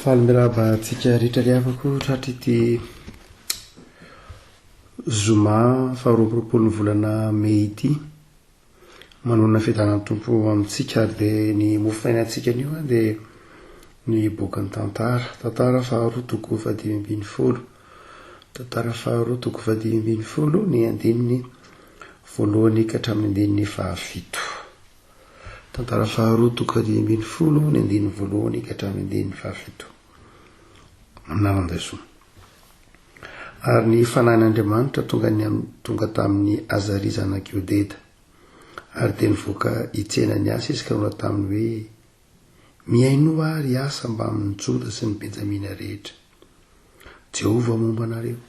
Faly mirahaba antsika rehetra ry havako tratry ity zoma faha 22 ny volana mey ity. Manonona fiadanan'ny Tompo amintsika ary dia ny mofonainantsika anio dia ny bokin'ny tantara. Tantara faharoa toko fahadimy ambin'ny folo. Tantara faharoa toko fahadimy ambin'ny folo ny andininy voalohany ka hatramin'ny andininy fahafito. Tantara faharoa toko fahadimy ambin'ny folo ny andininy voalohany ka hatramin'ny andininy fahafito. Amin'ny anaran'i Jesoa. Ary ny Fanahin'Andriamanitra tonga ny tonga tamin'i Azaria zanak'i Odeda. Ary dia nivoaka hitsena an'i Asa izy ka nanao taminy hoe, Mihainoa ahy, ry Asa mbamin'ny Joda sy ny Benjamina rehetra. Jehovah momba anareo,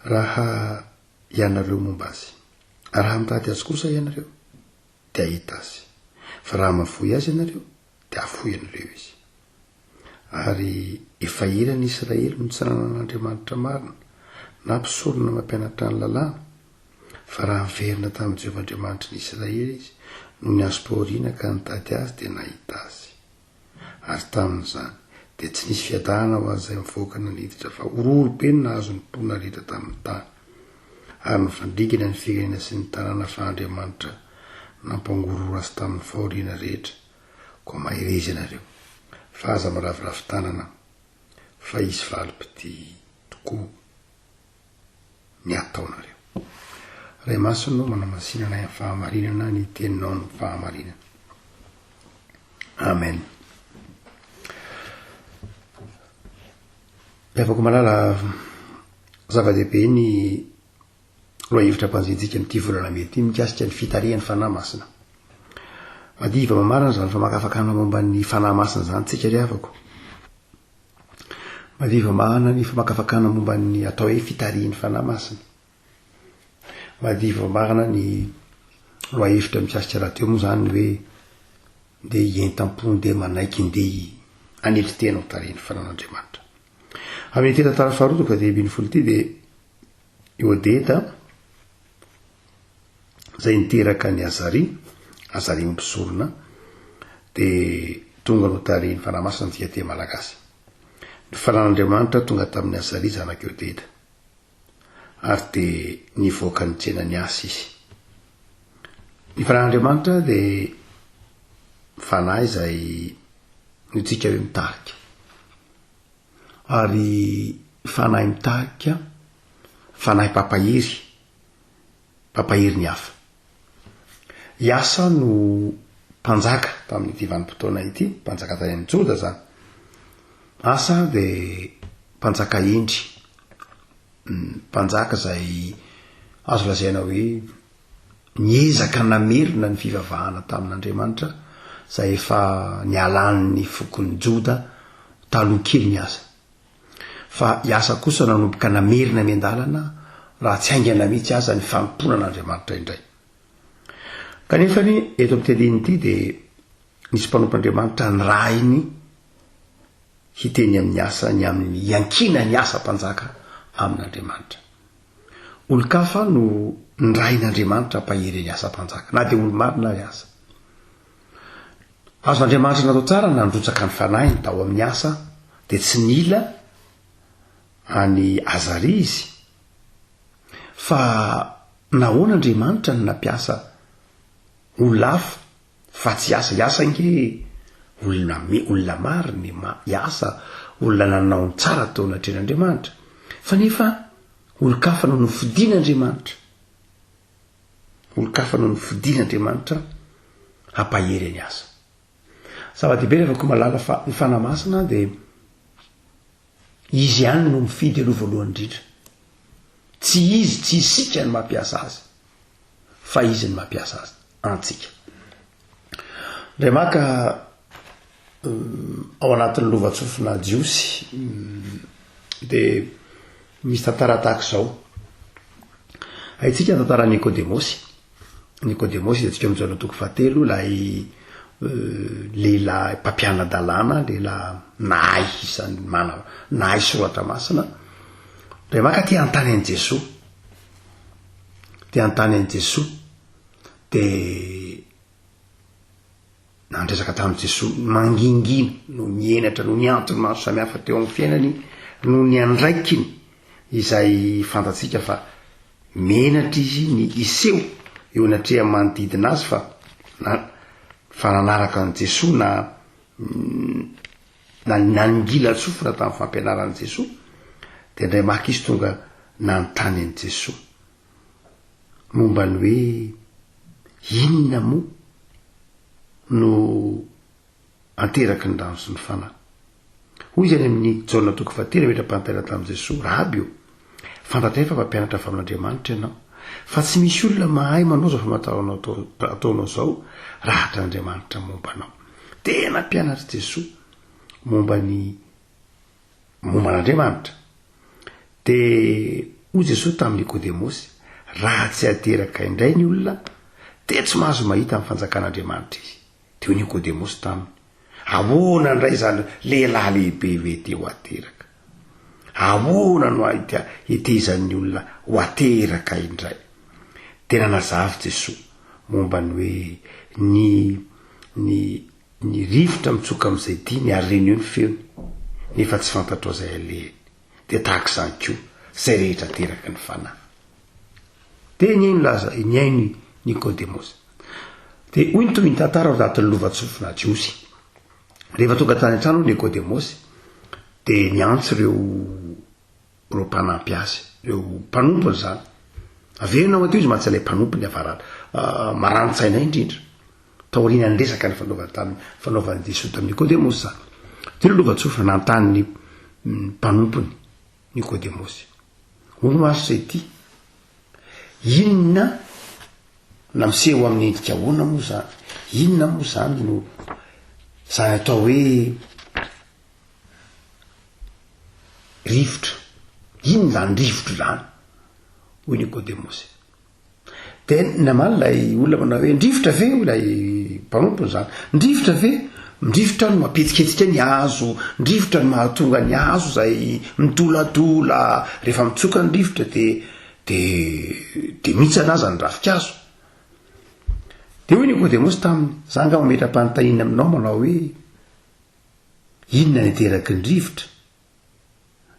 raha ianareo momba azy. Raha mitady azy kosa ianareo, dia hahita azy. Fa raha mahafoy azy ianareo, dia hahafoy anareo izy. Ary efa ela ny Israely no tsy nanana Andriamanitra marina, na mpisorona mampianatra ny lalàna, fa raha niverina tamin'i Jehovah Andriamanitry ny Israely izy, nony azom-pahoriana ka nitady azy, dia nahita azy. Ary tamin'izany, dia tsy nisy fiadanana ho an'izay nivoaka na niditra, fa horohoro be no nahazo ny mponina rehetra tamin'ny tany. Ary nifandringana ny firenena sy ny tanàna fa Andriamanitra nampangorohoro azy tamin'ny fahoriana rehetra. Koa mahereza ianareo, fa aza miraviravy tanana, fa hisy valim-pitia tokoa ny ataonareo. Ray Masina ô, manamasina anay amin'ny fahamarinana, ny teninao no fahamarinana. Amen. Ry havako malala, zava-dehibe ny lohahevitra ampanjentsika amin'ity volana mey ity mikasika ny fitarihan'ny Fanahy Masina. Madiva mamarana izany famakafakana momba ny Fanahy Masina izany tsika ry havako. Madiva mahana ny famakafakana momba ny atao hoe fitarihin'ny Fanahy Masina. Madiva marina ny lohahevitra mikasika rahateo moa izany ny hoe ndeha hientam-po, ndeha manaiky, ndeha hanetry tena ho tarihin'ny Fanahin'Andriamanitra. Amin'ity tantara faharoa toko fahadimy ambin'ny folo ity dia i Odeda izay niteraka an'i Azaria, Azaria mpisorona, dia tonga notarihin'ny Fanahy Masina ny dikanteny malagasy. Ny Fanahin'Andriamanitra tonga tamin'i Azaria zanak'i Odeda. Ary dia nivoaka nitsena ny asa izy. Ny Fanahin'Andriamanitra dia Fanahy izay nitsika hoe mitarika. Ary Fanahy mitarika, Fanahy mpampahery, mpampahery ny hafa. I Asa no mpanjaka tamin'ity vanim-potoana ity, mpanjaka tany amin'ny Joda izany. Asa dia mpanjaka hendry, mpanjaka izay azo lazaina hoe niezaka namerina ny fivavahana tamin'Andriamanitra izay efa nialan'ny fokon'i Joda taloha keliny aza. Fa i Asa kosa nanomboka namerina miandalana raha tsy haingana mihitsy aza ny fanompoana an'Andriamanitra indray. Kanefa anie eto amin'ity andininy ity dia nisy mpanompon'Andriamanitra nirahiny hiteny amin'ny asa ny amin'ny hiankinan'ny asa mpanjaka amin'Andriamanitra. Olon-kafa no nirahin'Andriamanitra hampahery ny asa mpanjaka, na dia olo-marina ary aza. Azon'Andriamanitra natao tsara ny nandrotsaka ny fanahiny tao amin'ny asa, dia tsy nila an'i Azaria izy. Fa nahoana Andriamanitra no nampiasa olona hafa fa tsy i Asa? I Asa ange olona olona marina e, i Asa olona nanao ny tsara teo anatrehan'Andriamanitra. Fa nefa olon-kafa no nofidin'Andriamanitra. Olon-kafa no nofidin'Andriamanitra hampahery an'i Asa. Zava-dehibe rehefa koa mahalala fa ny Fanahy Masina dia Izy ihany no mifidy aloha voalohany indrindra. Tsy izy, tsy isika no mampiasa azy, fa izy no mampiasa azy antsika. Indray maka ao anatin'ny lovantsofina jiosy dia misy tantara tahaka izao. Haintsika ny tantaran'i Nikodemosy. Nikodemosy hitantsika amin'ny Jaona toko fahatelo, ilay lehilahy mpampiana-dalàna, lehilahy nahay isan'ny mana, nahay soratra masina. Indray maka te hanontany an'i Jesoa. Te hanontany an'i Jesoa. Dia. Nandresaka tamin'i Jesoa mangingina noho ny henatra, noho ny antony maro samihafa teo amin'ny fiainany, noho ny andraikiny izay fantatsika fa menatra izy ny hiseho eo anatrehan'ny manodidina azy fa na fa nanaraka an'i Jesoa na na nangilan-tsofina tamin'ny fampianaran'i Jesoa, dia indray maka izy tonga nanontany an'i Jesoa momba ny hoe inona moa no anteraky ny rano sy ny fanahy. Hoy izy any amin'ny Jaona toko fahatelo nametra-panontaniana tamin'i Jesoa, Raby ô, fantatray fa mpampianatra avy amin'Andriamanitra ianao, fa tsy misy olona mahay manao izao famantarana ataonao izao raha hatr'Andriamanitra momba anao. Tena mpianatr'i Jesoa momba ny momba an'Andriamanitra. Dia hoy Jesoa tamin'i Nikodemosy, Raha tsy ateraka indray ny olona, dia tsy mahazo mahita ny fanjakan'Andriamanitra izy. Dia hoy Nikodemosy taminy, Ahoana indray izany lehilahy lehibe ve dia ho ateraka? Ahoana no ahita hetezan'ny olona ho ateraka indray? Dia nanazava Jesoa momba ny hoe ny ny ny rivotra mitsoka amin'izay tiany ary reneo ny feony, nefa tsy fantatrao izay alehany. Dia tahaka izany koa izay rehetra ateraky ny Fanahy. Dia nihaino laza, nihaino i Nikodemosy. Dia hoy ny tohin'ny tantara ao anatin'ny lovantsofina jiosy. Rehefa tonga tany an-trano Nikodemosy, dia niantso ireo ireo mpanampy azy, ireo mpanompony izany. Averina ao aty izy mantsy ilay mpanompony avara ah, marani-tsaina indrindra. Taorian'ny resaka nifanaovany tamin'ny fanaovan'i Jesoa tamin'i Nikodemosy izany. Dia ireo lovantsofina nanontany ny mpanompony Nikodemosy. Hono ary izay ity, inona na miseho amin'ny endrika ahoana moa izany? Inona moa izany no izany atao hoe rivotra? Inona izany rivotra izany? Hoy Nikodemosy. Dia namaly ilay olona manao hoe, Ny rivotra ve? Hoy ilay mpanompony izany. Ny rivotra ve? Ny rivotra no mampihetsiketsika ny hazo, ny rivotra no mahatonga ny hazo izay midoladola, rehefa mitsoka ny rivotra dia dia dia mihintsana aza ny ravinkazo. Dia hoy Nikodemosy taminy, Za angaha mametra-panontaniana aminao manao hoe, inona ny ateraky ny rivotra?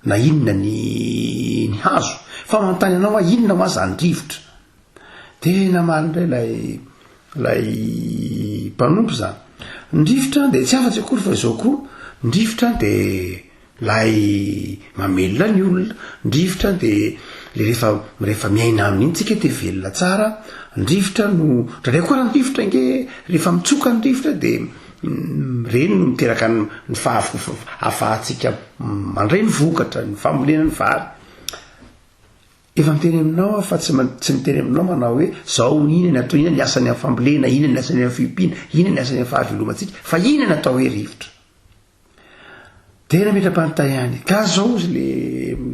na inona ny ny hazo fa manontany anao aho inona hoa zany rivotra de namaly indray lay lay mpanompo zany ny rivotra de tsy afa-tsy akory fa izao koa ny rivotra de lay mamelona ny olona ny rivotra de le rehefa rehefa miaina aminy iny tsika de velona tsara ny rivotra no ndraindray koa raha ny rivotra nge rehefa mitsoka ny rivotra de Ireny no miteraka ny ahafahantsika mandray ny vokatra, ny fambolena ny vary. Efa miteny aminao aho fa tsy tsy miteny aminao manao hoe zao inona ny atao, inona ny asany amin'ny fambolena, inona ny asany amin'ny fiompiana, inona ny asany amin'ny fahavelomantsika, fa inona ny atao hoe rivotra. Dia nametra-panontaniana, ka zao ozy le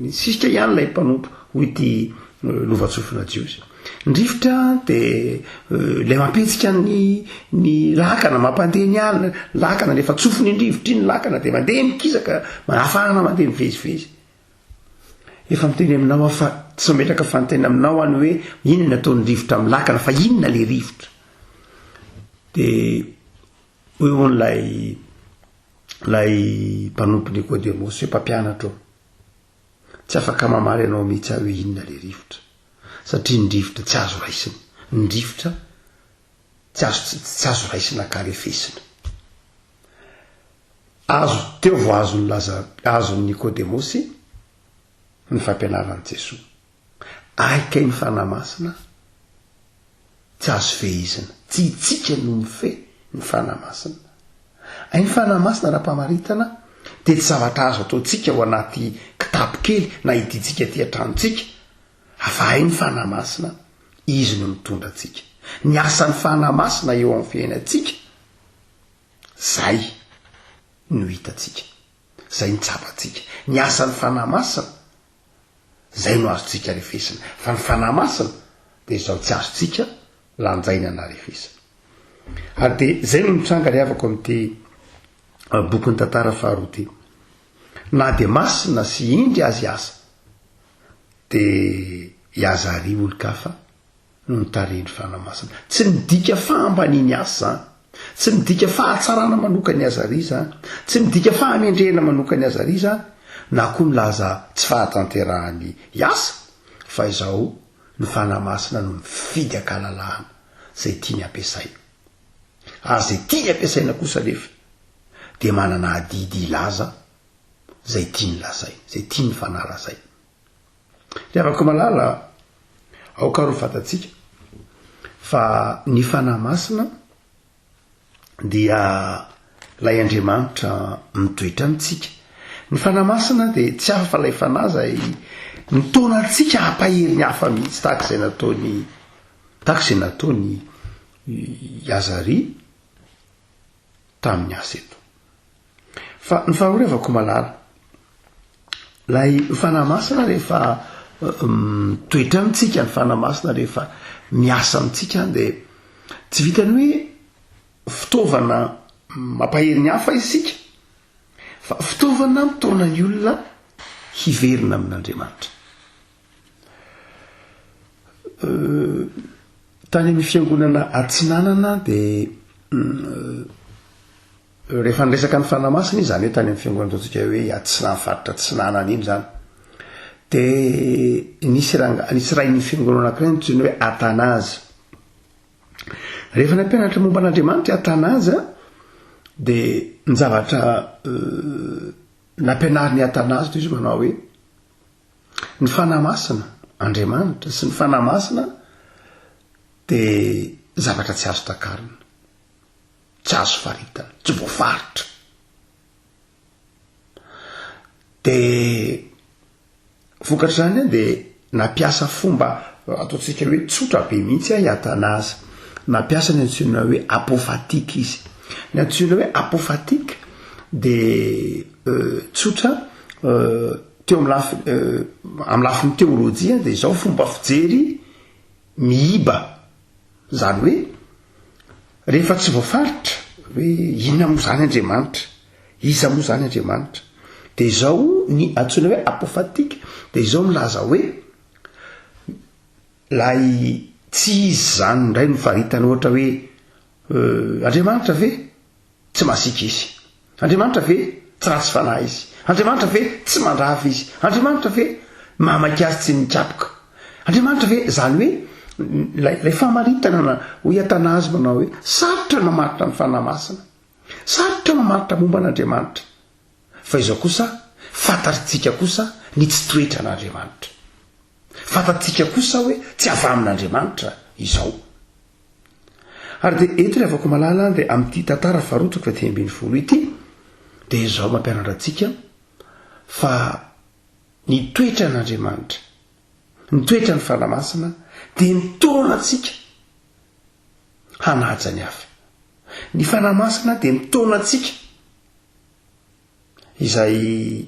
nisisika ihany ilay mpanompo, hoy ity lovantsofina jiosy. Ny rivotra dia ilay mampihetsika ny ny lakana, mampandeha ny alina, lakana rehefa tsofiny iny rivotra iny ny lakana dia mandeha mikisaka, ahafahana mandeha mivezivezy. Efa miteny aminao aho fa tsy mametraka fanontaniana aminao aho ny hoe inona ny ataon'ny rivotra amin'ny lakana fa inona le rivotra. Dia hoy hono ilay ilay mpanompo Nikodemosy hoe mpampianatra ô, tsy afaka mamaly anao mihitsy aho hoe inona ilay rivotra, satria ny rivotra tsy azo raisina, ny rivotra tsy azo tsy azo raisina ka refesina. Azo teo vao azon'ny laza azon'i Nikodemosy ny fampianaran'i Jesoa. Ahy kay ny Fanahy Masina tsy azo fehezina. Tsy itsika no mifehy ny Fanahy Masina. Ay ny Fanahy Masina ara-pamaritana dia tsy zavatra azo ataontsika ao anaty kitapo kely na hidintsika aty an-tranontsika, fa hay ny Fanahy Masina, Izy no mitondra antsika. Ny asan'ny Fanahy Masina eo amin'ny fiainantsika, zay no hitantsika, zay no tsapantsika. Ny asan'ny Fanahy Masina, Zay no azontsika refesina. Fa ny Fanahy Masina dia izao tsy azontsika lanjaina na refesina. Ary dia zay no mitranga ry havako amin'ity eh, bokin'ny tantara faharoa ity. Na dia masina sy indry azy aza, dia i Azaria olon-kafa no notarihin'ny Fanahy Masina. Tsy midika fahambaniany asa izany. Tsy midika fahatsarana manokan'i Azaria izany, tsy midika fahamendrehana manokan'i Azaria izany, na koa milaza tsy fahatanterahan'i Asa, fa izao, ny Fanahy Masina no mifidy an-kalalahana izay tiany hampiasaina. Ary izay tiany hampiasaina kosa anefa dia manana adidy hilaza izay tiany lazaina, izay tian'ny Fanahy lazaina. Ry havako malala, aoka ary ho fantatsika fa ny Fanahy Masina dia ilay Andriamanitra mitoetra amintsika. Ny Fanahy Masina dia tsy hafa fa ilay Fanahy izay mitaona antsika hampahery ny hafa mihitsy tahaka izay nataony tahaka izay nataony i Azaria tamin'ny asa eto. Fa ny faharoa ry havako malala, ilay Fanahy Masina rehefa mitoetra amintsika, ny Fanahy Masina rehefa miasa amintsika dia tsy vitany hoe fitaovana mampahery ny hafa isika, fa fitaovana mitaona ny olona hiverina amin'Andriamanitra. Tany amin'ny fiangonana atsinanana dia Rehefa niresaka ny Fanahy Masina izy, izany hoe tany amin'ny fiangonana ataontsika hoe atsinan'ny faritra atsinanana iny izany, dia nisy ranga, nisy rain'ny fiangonana anankiray nantsoina hoe Athanase. Rehefa nampianatra momba an'Andriamanitra i Athanase, dia ny zavatra euh, nampianarin'i Athanase dia izy manao hoe ny Fanahy Masina, Andriamanitra sy ny Fanahy Masina dia zavatra tsy azo takarina. tsy azo faritana, tsy voafaritra. De vokatr'izany an de nampiasa fomba ataontsika hoe tsotra be mihitsy an i Athanase. Nampiasa ny antsoina hoe apophatique izy. Ny antsoina hoe apophatique de tsotra teo amin'ny lafiny amin'ny lafiny teolojia de izao fomba fijery miiba, izany hoe rehefa tsy voafaritra hoe inona moa izany Andriamanitra, iza moa izany Andriamanitra, de izao ny antsoina hoe apophatique de izao milaza hoe lay tsy izy izany indray no faritana ohatra hoe Andriamanitra ve? Tsy masiaka izy. Andriamanitra ve tsy ratsy fanahy izy? Andriamanitra ve tsy mandrava izy? Andriamanitra ve mamaky azy tsy mikapoka? Andriamanitra ve, izany hoe ilay ilay famaritana na hoy Athanase manao hoe sarotra ny mamaritra ny Fanahy Masina. Sarotra mamaritra momba an'Andriamanitra. Fa izao kosa, fantatritsika kosa ny tsy toetran'Andriamanitra. Fantatsika kosa hoe tsy avy amin'Andriamanitra izao. Ary dia eto ry havako malala dia amin'ity tantara faharoa toko fahatelo ambinifolo ity dia izao mampianatra antsika fa ny toetran'Andriamanitra, ny toetran'ny Fanahy Masina dia mitaona antsika hanaja ny hafa. Ny Fanahy Masina dia mitaona antsika izay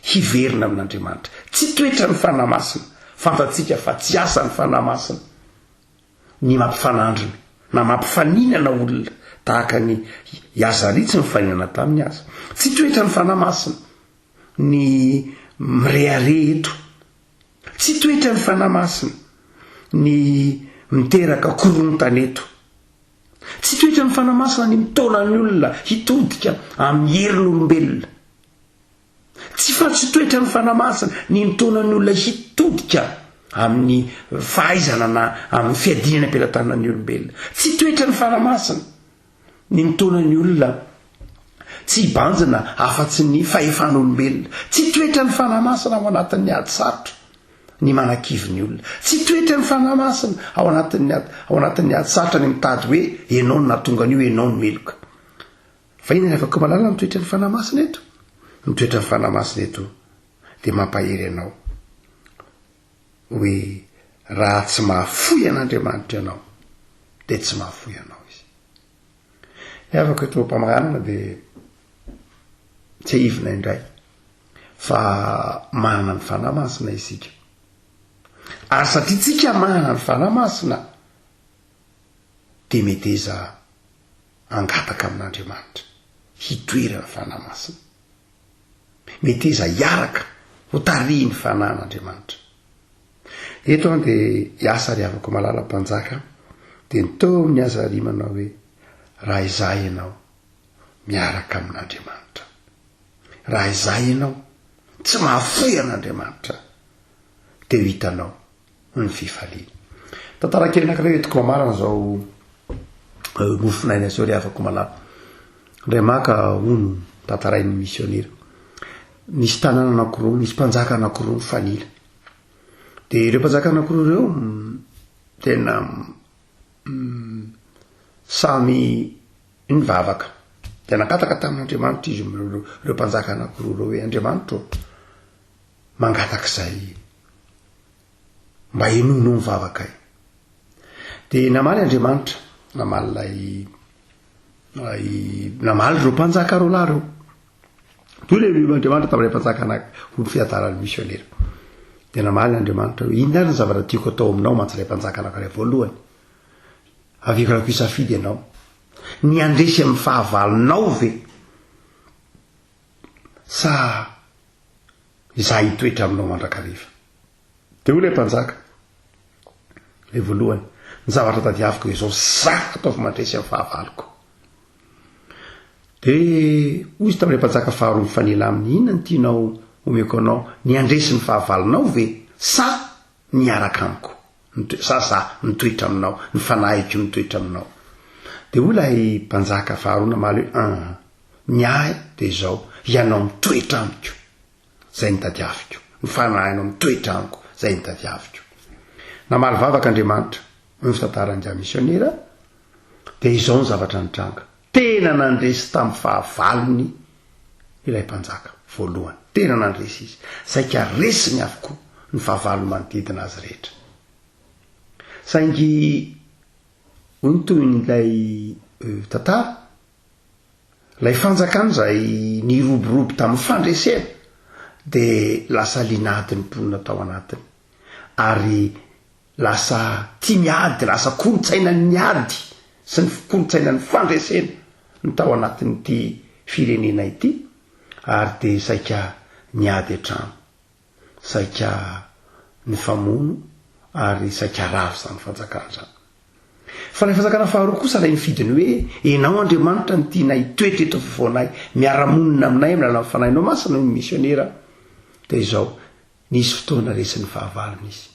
hiverina amin'Andriamanitra. Tsy toetran'ny Fanahy Masina, fantatsika fa tsy asan'ny Fanahy Masina. ny mampifanandrina na mampifaninana olona tahaka ny i Azaria tsy nifaninana taminy aza. Tsy toetran'ny Fanahy Masina ny mirehareha eto. Tsy toetran'ny Fanahy Masina ny miteraka korontana eto. Tsy toetran'ny Fanahy Masina ny mitaona ny olona hitodika amin'ny herin'olombelona. Tsy fa tsy toetran'ny Fanahy Masina ny mitaona ny olona hitodika amin'ny fahaizana na amin'ny fiadiana any am-pelatanan'ny olombelona. Tsy toetran'ny Fanahy Masina ny mitaona ny olona tsy hibanjina afa-tsy ny fahefan'olombelona. Tsy toetran'ny Fanahy Masina ao anatin'ny ady sarotra ny manakivy ny olona. Tsy toetran'ny Fanahy Masina ao anatin'ny ady, ao anatin'ny ady sarotra ny mitady hoe ianao no nahatonga an'io, ianao no meloka. Fa inona ny afaka malala ny toetran'ny Fanahy Masina eto? Ny toetran'ny Fanahy Masina eto dia mampahery anao hoe raha tsy mahafoy an'Andriamanitra ianao dia tsy mahafoy anao izy. Ny havako eto am-pamaranana dia tsiahivina indray fa manana ny Fanahy Masina isika. Ary satria tsika manana ny Fanahy Masina dia meteza hangataka amin'Andriamanitra hitoeran'ny Fanahy Masina. Meteza hiaraka ho tarihin'ny Fanahin'Andriamanitra. Eto an dia i Asa ry havako malala mpanjaka dia nitaomin'i Azaria manao hoe. Raha izaho ianao, miaraka amin'Andriamanitra. Raha izaho ianao, tsy mahafoy an'Andriamanitra, dia ho hitanao ny fifaliana. Tantara kely anankiray entiko mamarana izao eh, mofonaina izao ry havako malala. Indray maka hono tantarain'ny misionera. Nisy tanàna anankiroa, nisy mpanjaka anankiroa nifanila. Dia ireo mpanjaka anankiroa ireo mm, tena mm, samy nivavaka. Dia nangataka tamin'Andriamanitra izy ireo mpanjaka anankiroa ireo hoe Andriamanitra ô, mangataka izay mba henoinao ny vavakay. Dia namaly Andriamanitra, namaly ilay namaly ireo mpanjaka roa lahy ireo. Toy ilay Andriamanitra tamin'ilay mpanjaka anaky ho ny fiadaran'ny misionera. Dia namaly Andriamanitra hoe inona ary ny zavatra tiako atao aminao mantsy ilay mpanjaka anankiray voalohany. Averako hisafidy ianao. Ny handresy amin'ny fahavalonao ve? Sa izaho hitoetra aminao mandrakariva? Dia hoy ilay mpanjaka, ilay voalohany, ny zavatra tadiaviko dia izao, za ataovy mandresy amin'ny fahavaloko. Dia hoy izy tamin'ilay mpanjaka faharoa mifanila aminy, inona no tianao omeko anao, ny handresy ny fahavalonao ve sa ny hiaraka amiko? Sa za mitoetra aminao, ny fanahiko mitoetra aminao? Dia hoy ilay mpanjaka faharoa namaly hoe, an, ny ahy dia izao, ianao mitoetra amiko. Zay no tadiaviko. Ny fanahinao mitoetra amiko, zay no tadiaviko. Namaly vavaka Andriamanitra, hoy ny fitantaran'ingahy misionera, dia izao ny zavatra nitranga. Tena nandresy tamin'ny fahavalony ilay mpanjaka voalohany. Tena nandresy izy. Saika resiny avokoa ny fahavalony manodidina azy rehetra. Saingy, hoy ny tohin'ilay eh, tantara, Ilay fanjakana izay niroborobo tamin'ny fandresena dia lasa liana-ady ny mponina tao anatiny, ary lasa tia miady, lasa kolontsainan'ny ady sy ny kolontsainan'ny fandresena ny tao anatin'ity firenena ity, ary dia saika niady hatrany. Saika nifamono ary saika rava izany fanjakana izany. Fa ilay fanjakana faharoa kosa ilay nifidy ny hoe, Ianao Andriamanitra no tianay hitoetra eto afovoanay, miara-monina aminay amin'ny alalan'ny Fanahinao Masina hoy ny misionera, dia izao, nisy fotoana resin'ny fahavalony izy.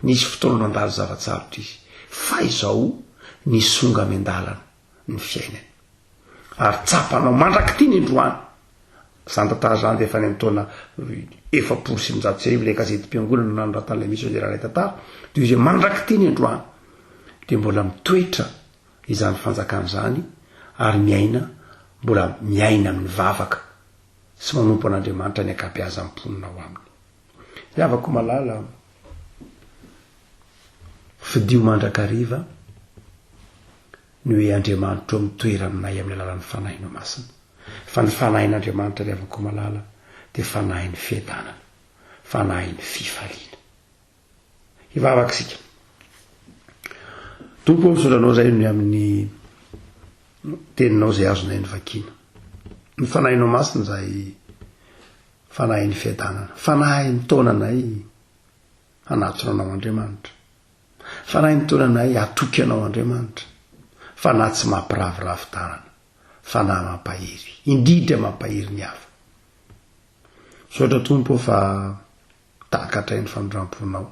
Nisy fotoana nandalo zava-tsarotra izy. Fa izao nisonga miandalana ny fiainany. Ary tsapanao mandrak'ity ny androany. Izany tantara izany dia efa any amin'ny taona 1940 ilay gazetim-piangonana nanoratan'ilay misionera ilay tantara. Dia izy hoe mandrak'ity ny androany dia mbola mitoetra izany fanjakana izany ary miaina mbola miaina amin'ny vavaka sy manompo an'Andriamanitra ny ankabeazan'ny mponina ao aminy. Ry havako malala, fidio mandrakariva ny hoe Andriamanitra ô mitoera aminay amin'ny alalan'ny Fanahinao Masina. Fa ny Fanahin'Andriamanitra ry havako malala dia Fanahin'ny fiadanana, Fanahin'ny fifaliana. Hivavaka isika. Tompo ô, misaotra Anao izay ny amin'ny teninao izay azonay novakiana. Ny Fanahinao Masina izay Fanahin'ny fiadanana, Fanahy mitaona anay hanatona Anao Andriamanitra. Fanahy mitaona anay hatoky Anao Andriamanitra. Fanahy tsy mampiraviravy tanana, Fanahy mampahery, indrindra mampahery ny hafa. Misaotra Tompo ô fa takatray ny famindramponao.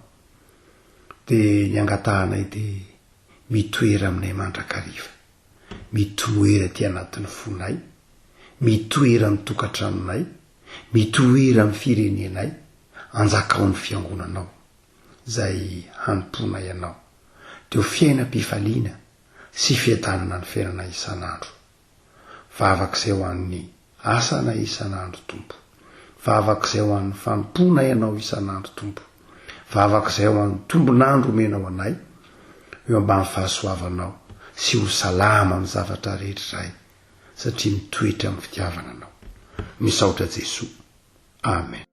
Dia ny angatahanay dia mitoera aminay mandrakariva. Mitoera aty anatin'ny fonay, mitoera amin'ny tokantranonay, mitoera amin'ny firenenay, anjakao ny fiangonanao, izay hanompoanay Anao. Dia ho fiainam-pifaliana sy fiadanana ny fiainana isan'andro. Vavaka izay ho an'ny asanay isan'andro Tompo. Vavaka izay ho an'ny fanompoanay Anao isan'andro Tompo. Vavaka izay ho an'ny tombon'andro omenao anay eo ambany fahasoavanao sy ho salama amin'ny zavatra rehetra izahay satria mitoetra amin'ny fitiavana Anao. Misaotra Jesoa. Amen.